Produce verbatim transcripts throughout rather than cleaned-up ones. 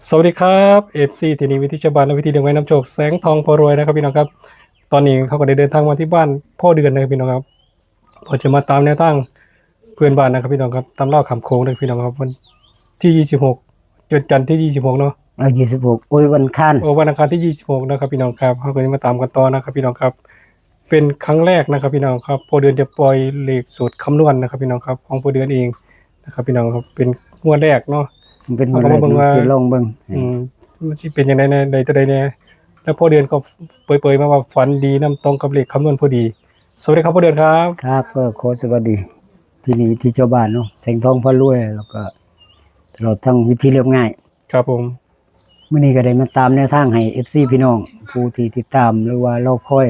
สวัสดีครับ เอฟซี ที่นี่วิธีชาวบ้านและวิธีเลี้ยงไว้นำโชค แสงทองพารวยนะครับพี่น้องครับ ตอนนี้เขาก็ได้เดินทางมาที่บ้านพ่อเดือนนะครับพี่น้องครับ เพื่อจะมาตามแนวทางเพื่อนบ้านนะครับพี่น้องครับ ตามเล่าขำโค้งนะครับพี่น้องครับ วันที่ยี่สิบหก วันจันทร์ที่ยี่สิบหกเนาะ เอายี่สิบหก โอ้ย วันอังคาร โอ้ วันอังคารที่ยี่สิบหกนะครับพี่น้องครับ เขาก็จะมาตามกันต่อนะครับพี่น้องครับ เป็นครั้งแรกนะครับพี่น้องครับ พ่อเดือนจะปล่อยเลขสูตรคำนวณนะครับพี่น้องครับ ของพ่อเดือนเองนะครับพี่น้องครับ เป็นงวดแรกเนาะ มันเป็นงวดแรก เขาก็มาเบิ่งว่า เนาะ สิลองเบิ่ง อืม มันสิเป็นยังไงในในตัวใดเนี่ย แล้วพ่อเดือนก็เปรยๆมาว่าฝันดีนำตรงกับเลขคำนวณพอดี สวัสดีครับพ่อเดือนครับ ครับ ก็ขอสวัสดี ที่นี่วิธีชาวบ้านเนาะ แสงทองพารวย แล้วก็ตลอดทั้งวิธีเรียบง่าย ครับผม มื้อนี้ก็ได้มาตามแนวทางให้ เอฟซี พี่น้อง ผู้ที่ติดตามหรือว่ารอคอย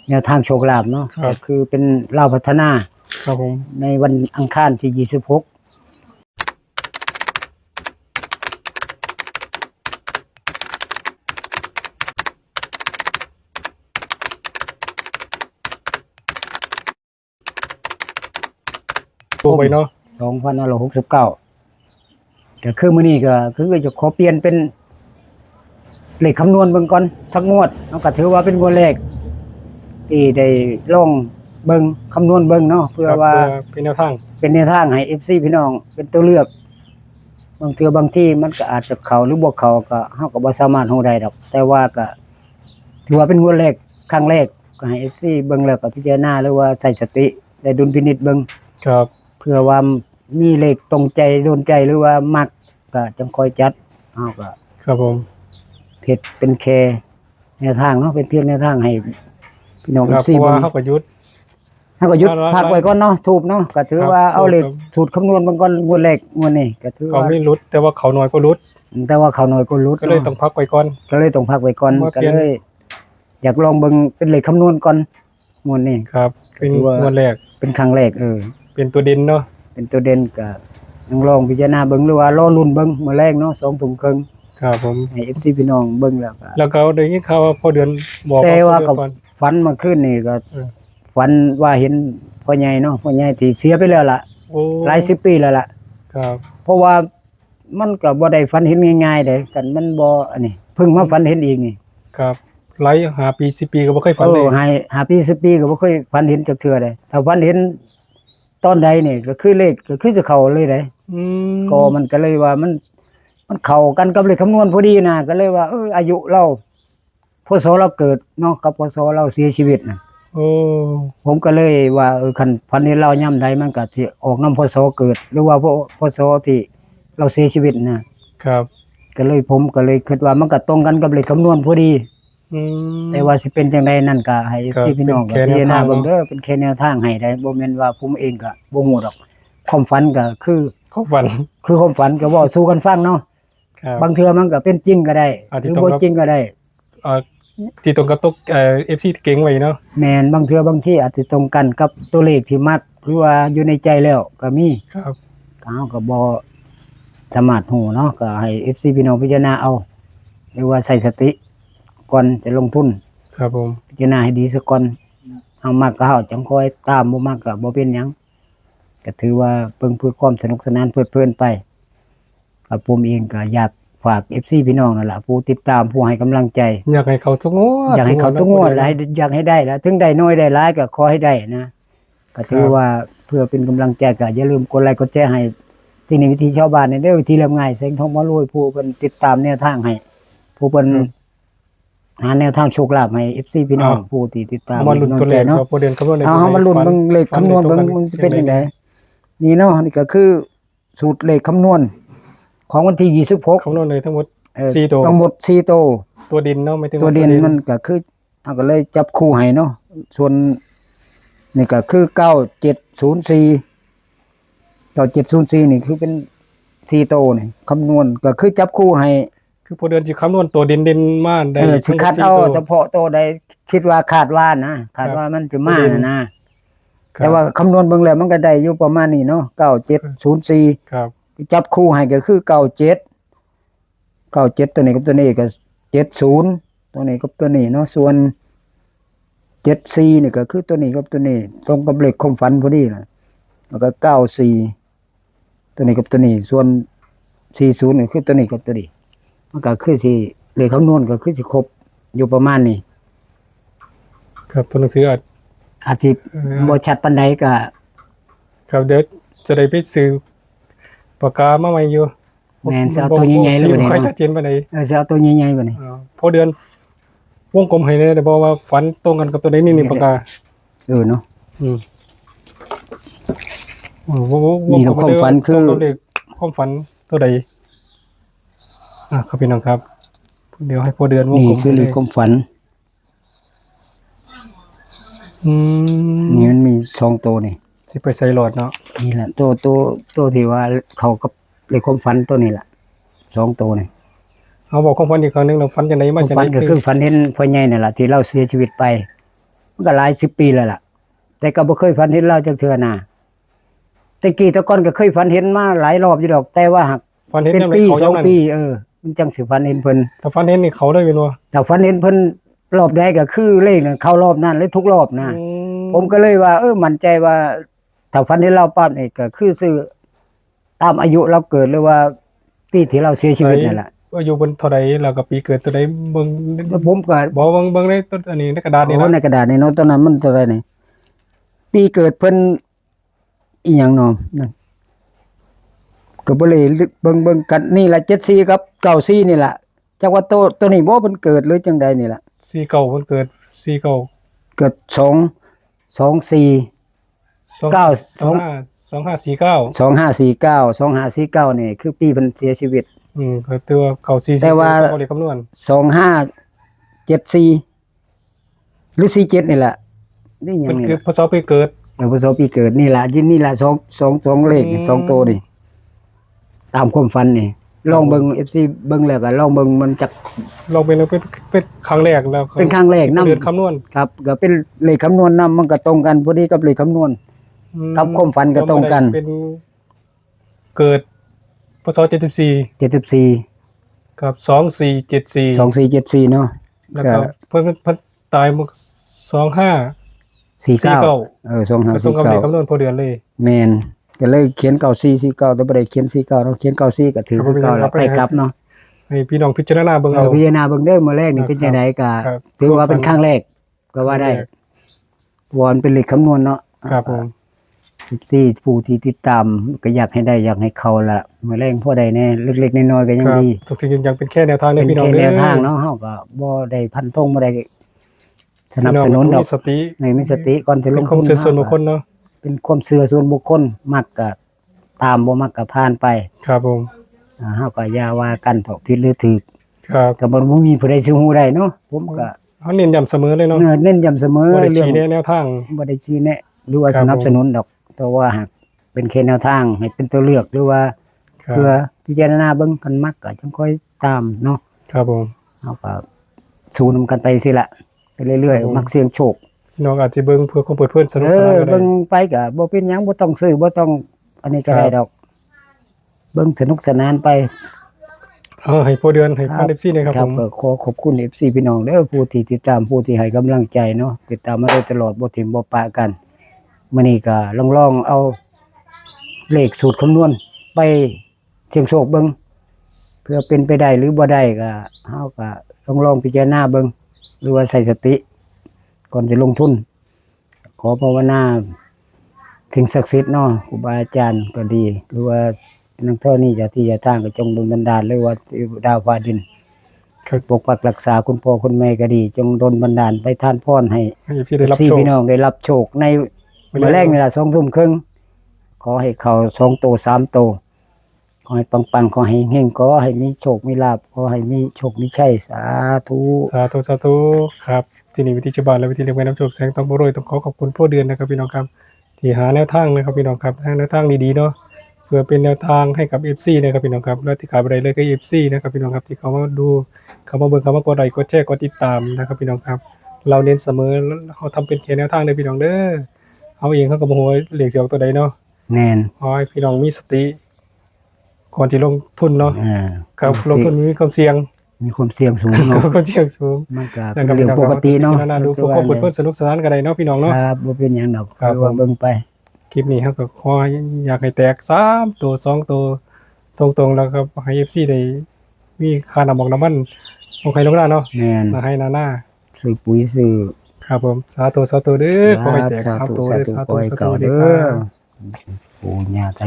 แนวทางโชคลาภเนาะ ครับ ก็คือเป็นลาวพัฒนา ครับผม ในวันอังคารที่ยี่สิบหก ตัวไปเนาะ สองพันห้าร้อยหกสิบเก้า ก็คือมื้อนี้ก็คือจะขอเปลี่ยนเป็นเลขคำนวณเบิ่งก่อนสักงวด เนาะ ก็ถือว่าเป็นงวดแรก ที่ได้ลองเบิ่งคำนวณเบิ่งเนาะ เพื่อ ครับ ว่า เพื่อเป็นแนวทาง เป็นแนวทางให้ เอฟซี พี่น้องเป็นตัวเลือก บางเทื่อบางที่มันก็อาจจะเข้าหรือบ่เข้าก็เฮาก็บ่สามารถรู้ได้ดอก แต่ว่าก็ถือว่าเป็นงวดแรกครั้งแรก ก็ให้ เอฟซี เบิ่งแล้วก็พิจารณาหรือว่าใช้สติและดุลพินิจเบิ่ง ครับ เพื่อว่ามีเลขตรงใจโดนใจหรือว่ามักก็จังค่อยจัด เฮาก็ ครับผม เฮ็ดเป็นแค่แนวทางเนาะ เป็นเพียงแนวทางให้พี่น้อง ครับ เอฟซี เพราะว่า เบิ่ง เขาก็หยุด เฮาก็หยุด แล้ว พักไว้ก่อนเนาะ ทูบเนาะ ก็ถือ ครับ ว่าเอาเลข ทูบครับ สูตรคำนวณเบิ่งก่อนงวดแรกงวดนี้ ก็ถือ เขา ว่า ไม่หลุด แต่ว่าเขาน้อยก็หลุด แต่ว่าเขาน้อยก็หลุด ก็เลย เนาะ ต้องพักไปก่อน ก็เลยต้องพักไว้ก่อน มา ก็ เปลี่ยน เลย อยากลองเบิ่งเป็นเลขคำนวณก่อนงวดนี้ ครับ เป็น ถือว่า งวดแรก เป็นครั้งแรก เออ เป็นตัวเด่นเนาะ เป็นตัวเด่นก็ยังลองพิจารณาเบิ่งหรือว่ารอลุ้นเบิ่งมื้อแรกเนาะ สองทุ่มครึ่ง ครับผม ให้ เอฟซี พี่น้องเบิ่งแล้วก็ แล้วก็ได้ยินข่าวว่าพ่อเดือนบอก แต่ว่า พ่อเดือน ก็ ฝัน ฝันเมื่อคืนนี่ก็ เออ ฝันว่าเห็นพ่อใหญ่เนาะ พ่อใหญ่ที่เสียไปแล้วล่ะ โอ้ หลายสิบปีแล้วล่ะ ครับ เพราะว่ามันก็บ่ได้ฝันเห็นง่ายๆเด้ กันมันบ่อันนี้ เพิ่งมาฝันเห็นอีกนี่ ครับ หลายห้าปีสิบปีก็บ่เคยฝันเลย โอ้ ให้ห้าปีสิบปีก็บ่เคยฝันเห็นจักเทื่อเลย ถ้าฝันเห็นตอนใดนี่ก็คือเลขก็คือจะเข้าเลยเด้ อืม ก็มันก็เลยว่ามัน มันเข้ากันกับเลขคำนวณพอดีนะ ก็เลยว่า เออ อายุเรา พ.ศ. เราเกิดเนาะ กับ พ.ศ. เราเสียชีวิตนะ โอ้ ผมก็เลยว่า เออ คันฝันเห็นเรายามใดมันก็สิออกนำ พ.ศ. เกิด หรือว่า พ.ศ. ที่เราเสียชีวิตนะ ครับ ก็เลยผมก็เลยคิดว่ามันก็ตรงกันกับเลขคำนวณพอดี อืม แต่ว่าสิเป็นจังใดนั่นก็ให้ ครับ เอฟซี พี่น้องก็ เป็นแค่ พิจารณา แนวทาง เบิ่ง เนาะ เด้อ เป็นแค่แนวทางให้ได้ บ่แม่นว่าผมเองก็บ่ฮู้ดอก ความฝันก็คือ เขาฝัน คือความฝันก็เว้าสู่กันฟังเนาะ ครับ บางเทื่อมันก็เป็นจริงก็ได้ อาจ ห จะ รือ ตรง บ่ กับ จริงก็ได้ เอ่อที่ตรงกับตกเอ่อ เอฟซี เก่งไว้เนาะ แม่น บางเทื่อบางทีอาจจะตรงกันกับตัวเลขที่มัก หรือว่าอยู่ในใจแล้วก็มี ครับ ก็เฮาก็บ่สามารถฮู้เนาะ ก็ให้ เอฟซี พี่น้องพิจารณาเอา หรือว่าใช้สติก่อนจะลงทุน ครับผม พิจารณาให้ดีซะก่อน เฮามักก็เฮาจังค่อยตาม บ่มักก็บ่เป็นหยัง ก็ถือว่าเบิ่งเพื่อความสนุกสนานเพลิดเพลินไป ครับ ผมเองก็อยากฝาก เอฟซี พี่น้องนั่นล่ะ ผู้ติดตาม ผู้ให้กำลังใจ อยากให้เขาทุกงวด อยากให้เขาทุกงวด ทุกงวด และให้อยากให้ได้ละ ถึงได้น้อยได้หลายก็ขอให้ได้นะ ก็ถือ ครับ ว่าเพื่อเป็นกำลังใจก็อย่าลืมกดไลค์กดแชร์ให้ที่นี่วิธีชาวบ้านนี่เด้อ วิธีเรียบง่าย แสงทองพารวย ผู้เพิ่นติดตามแนวทางให้ ผู้เพิ่น ครับ หาแนวทางโชคลาภให้ เอฟซี พี่น้อง อ่า ผู้ที่ติดตาม เอามาลุ้นตัวเลข เนาะ ครับ พ่อเดือนคำนวณใน เอา เฮามาลุ้น ฝั เบิ่งเลขคำนวณเบิ่ง ฝั มันสิเป็นจังได๋ นี่เนาะ นี่ก็คือสูตรเลขคำนวณของวันที่ยี่สิบหก คำนวณเลยทั้งหมด เอ่อ สี่ตัว ทั้งหมดสี่ตัว ตัวเด่นเนาะ หมายถึง ตัวเด่น ว่าตัวเด่น มันก็คือ เฮาก็เลยจับคู่ให้เนาะ ส่วนนี่ก็คือ เก้าเจ็ดศูนย์สี่ เก้าเจ็ดศูนย์สี่ นี่คือเป็นสี่ตัวนี่ คำนวณก็คือจับคู่ให้ คือพ่อเดือนสิคำนวณตัวเด่นเด่นๆมาได้ เออ สิคัดเอา ทั้งหมดสี่ตัว เฉพาะตัวใดคิดว่าคาดว่านะ คาดว่ามันจะมา ตัวเด่น นะ ครับ แต่ว่าคำนวณเบิ่งแล้วมันก็ได้อยู่ประมาณนี้เนาะ เก้าเจ็ดศูนย์สี่ ครับ จับคู่ให้ก็คือ เก้าเจ็ด เก้าเจ็ด ตัวนี้กับตัวนี้ก็ เจ็ดศูนย์ ตัวนี้กับตัวนี้เนาะ ส่วน เจ็ดสี่ นี่ก็คือตัวนี้กับตัวนี้ ตรงกับเลขความฝันพอดีนะ แล้วก็ เก้าสี่ ตัวนี้กับตัวนี้ ส่วน สี่ศูนย์ นี่คือตัวนี้กับตัวนี้ มันก็คือสิ เลขคำนวณก็คือสิครบอยู่ประมาณนี้ ครับ ตัวหนังสืออาจ อาจสิ เอ่อ บ่ชัดปานใดก็ ครับ เดี๋ยวจะได้ไปซื้อปากกามาใหม่อยู่ แม่น สิเอาตัวใหญ่ๆเลย บ่ บ่ค่อย บัดนี้เนาะ ชัดเจนปานใด เออ สิเอาตัวใหญ่ๆบัดนี้ อ่า พอเดือนวงกลมให้แหน่ ได้บ่ว่าฝันตรงกันกับตัวใด นี่ นี่ นี่แหละ ปากกา เออเนาะ อืม อืม วง วง นี่ วงกลม ความฝันคือ ตัวเลข ความฝันตัวใด อ่ะ ครับพี่น้องครับ เดี๋ยวให้พอเดือนวงกลม นี่คือเลขความฝัน อืม นี่มันมีสองตัวนี่ สิไปใส่หลอดเนาะ นี่แหละ ตัว ตัว ตัวที่ว่าเข้ากับเลขความฝันตัวนี้แหละ สองตัวนี่ เอาบอกความฝันอีกครั้งหนึ่ง เราฝันจังใด มาจังใด ความฝันก็คือฝันเห็นพ่อใหญ่นี่แหละ ที่เราเสียชีวิตไป มันก็หลายสิบปีแล้วล่ะ แต่ก็บ่เคยฝันเห็นเราจักเทื่อนะ แต่กี้แต่ก่อนก็เคยฝันเห็นมาหลายรอบอยู่ดอก แต่ว่าหาก ฝันเห็น เป็น ยามใด ปี เขา สอง ยามนั้น ปี เออ มันจังสิฝันเห็นเพิ่น ถ้าฝันเห็นนี่เขาเลยแม่นบ่ ถ้าฝันเห็นเพิ่นรอบใดก็คือเลขนั้นเข้ารอบนั้นเลยทุกรอบนะ อืม ผมก็เลยว่า เออ มั่นใจว่า ถ้าฝันเห็นเราปั๊บนี่ก็คือซื้อตามอายุเราเกิด หรือว่าปีที่เราเสียชีวิตนั่นแหละ อายุเพิ่นเท่าใด แล้วก็ปีเกิดเท่าใด เบิ่ง แล้วผมก็ บอกเบิ่ง เบิ่งในต้น อันนี้ในกระดาษนี่ โอ้ นะ ในกระดาษนี่เนาะ ตอนนั้นมันเท่าใดนี่ ปีเกิดเพิ่น อีหยังเนาะ นั่น ก็บ่ได้เบิ่ง เบิ่งกัน นี่ล่ะ เจ็ดสี่ กับ เก้าสี่ นี่ล่ะ จักว่าโต โตนี้บ่เพิ่นเกิดหรือจังใดนี่ล่ะ สี่เก้า เพิ่นเกิด สี่เก้า เกิด สอง สองสี่ สอง เก้า สองห้า สองห้าสี่เก้า สองห้าสี่เก้า สองห้าสี่เก้า นี่คือปีเพิ่นเสียชีวิต อืม ก็ถือว่า เก้าสี่ แต่ว่า สี่เก้า เลขคำนวณ สองห้าเจ็ดสี่ หรือ สี่เจ็ด นี่แหละ นี่หยัง เพิ่น นี่ คือ ล่ะ พ.ศ. ปีเกิด เออ พ.ศ. ปีเกิดนี่ล่ะ อยู่นี่ล่ะ สอง สอง สองเลขนี่ อืม สองตัวนี่ ตามความฝันนี่ ลองเบิ่ง ครับผม เอฟซี เบิ่งแล้วก็ลองเบิ่ง มันจัก ลองเป็น เป็น เป็นครั้งแรกแล้ว เป็นครั้งแรกนำ เดือนคำนวณ ครับ ก็เป็นเลขคำนวณนำ มันก็ตรงกันพอดีกับเลขคำนวณ อืม กับความฝันก็ตรงกัน เป็น เกิด พ.ศ. เจ็ดสิบสี่ เจ็ดสิบสี่ ครับ สองสี่เจ็ดสี่ สองสี่เจ็ดสี่ เนาะ แล้วก็ ก็ เพิ่น เพิ่นตายเมื่อ สองห้าสี่เก้า สี่เก้า เออ สองห้าสี่เก้า ก็ตรงกับเลขคำนวณพอเดือนเลย แม่น ก็เลยเขียน เก้าสี่สี่เก้า แต่บ่ได้เขียน สี่เก้า เนาะ เขียน เก้าสี่ ก็ถือ ครับ คือเก่า บ่เป็นหยังครับ ไปกลับเนาะ ให้พี่น้องพิจารณาเบิ่ง เออ เอา พิจารณาเบิ่งเด้อ มื้อแรกนี่ ครับ เป็นจังใดก็ ครับ ถือว่าเป็นครั้งแรก ก็ว่าได้ ครั้งแรก เพราะว่ามันเป็นเลขคำนวณเนาะ ครับผม เอฟซี ผู้ที่ติดตามก็อยากให้ได้ อยากให้เข้าละ มื้อแลงพอได้แหน่ เล็กๆน้อยๆก็ยังดี ครับ ทุกสิ่งทุกอย่างเป็นแค่แนวทางเด้อ เป็น พี่น้อง แค่แนวทาง เด้อ เนาะ เฮาก็บ่ได้ฟันธง บ่ได้สนับสนุนดอก พี่น้องต้องมีสติ ให้มีสติก่อนสิลงทุน เป็นความเชื่อส่วนบุคคลเนาะ เป็นความเชื่อส่วนบุคคล มักก็ตาม บ่มักก็ผ่านไป ครับผม อ่า เฮาก็อย่าว่ากันเถาะ ผิดหรือถูก ครับ ก็บ่ บ่มีผู้ใดสิฮู้ได้เนาะ ผมก็ เฮาเน้นย้ำเสมอเลยเนาะ เออ เน้นย้ำเสมอ บ่ได้ เรื่อง ชี้แนะแนวทาง บ่ได้ชี้แนะ หรือว่า ครับ สนับสนุนดอก แต่ว่าหากเป็นแค่แนวทาง ให้เป็นตัวเลือก หรือว่า ครับ เพื่อพิจารณาเบิ่ง คันมักก็จั่งค่อยตามเนาะ ครับผม เฮาก็สู้นำกันไปสิละ ไปเรื่อยๆ ครับผม มักเสี่ยงโชค น้องอาจจะเบิ่งเพื่อความเพลิดเพลิน สนุกสนานก็ได้ เออ เบิ่งไปก็บ่เป็นหยัง บ่ต้องซื้อ บ่ต้องอันนี้ก็ได้ ครับ ดอก เบิ่งสนุกสนานไป เอาให้พ่อเดือน ให้ ครับ พ่อเอฟซี นะครับ ครับ ผม ก็ขอขอบคุณ เอฟซี พี่น้องเด้อ ผู้ที่ติดตาม ผู้ที่ให้กำลังใจเนาะ ติดตามมาโดยตลอด บ่ถิ้มบ่ปะกัน มื้อนี้ก็ลองๆเอาเลขสูตรคำนวณไปเสี่ยงโชคเบิ่ง เพื่อเป็นไปได้หรือบ่ได้ก็ เฮาก็ลองๆพิจารณาเบิ่ง หรือว่าใช้สติก่อนจะลงทุน ขอภาวนาสิ่งศักดิ์สิทธิ์เนาะ ครูบาอาจารย์ก็ดี หรือว่านางธรณีเจ้าที่เจ้าทางก็จงดลบันดาล หรือว่าเทวดาฟ้าดิน ครับ ปกปักรักษาคุณพ่อคุณแม่ก็ดี จงดลบันดาลไปทานพรให้ ให้เอฟซีได้รับโชค เอฟซีพี่น้องได้รับโชคใน มื้อแลง มื้อแลงนี่ล่ะ สองทุ่มครึ่ง ขอให้เข้าสองโต สามโต ขอให้ปังๆ ขอให้เฮงๆ ขอให้มีโชคมีลาภ ขอให้มีโชคมีชัย สาธุ สาธุ สาธุ ครับ ที่นี่วิธีชาวบ้านและวิธีเรียกแม่น้ำโชค แสงทองโปรย ต้องขอขอบคุณพ่อเดือนนะครับพี่น้องครับ ที่หาแนวทางนะครับพี่น้องครับ หาแนวทางดีๆเนาะ เพื่อเป็นแนวทางให้กับ เอฟซี นะครับพี่น้องครับ และที่ขาดบ่ได้เลยก็ เอฟซี นะครับพี่น้องครับ ที่เข้ามาดู เข้ามาเบิ่ง เข้ามากดไลค์ กดแชร์ กดติดตามนะครับพี่น้องครับ เราเน้นเสมอ เราทำเป็นแค่แนวทางเด้อพี่น้องเด้อ เอาเองเขาก็บ่ฮู้ว่าเลขสิออกตัวใดเนาะ แม่น ขอให้พี่น้องมีสติ ก่อนที่ลงทุนเนาะ อ่า ครับ มีสติ ลงทุนมีความเสี่ยง มีความเสี่ยงสูงเนาะ ความเสี่ยงสูง มันก็เป็นเรื่องปกติเนาะ นะครับพี่น้องครับ พิจารณาดู เพื่อความเพลิดเพลินสนุกสนานก็ได้เนาะพี่น้องเนาะ ครับ บ่เป็นหยังดอก ครับ คือว่า ผม เบิ่งไป คลิปนี้เราก็ขออยากให้แตกสามตัว สองตัว ตรงๆ แล้วก็ให้ เอฟซี ได้ มีค่าน้ำมันน้ำมันลงไฮ่ลงนาเนาะ แม่น นาไฮ่นานา ซื้อปุ๋ยซื้อ ครับผม สาธุสาธุเด้อ ขอให้แตกสามตัวเด้อ สา สา ธุ ธุ สา สา ธุ ธุเด้ ขอ อ ให้ ค เก่า รับ เด้อปู่ย่าตา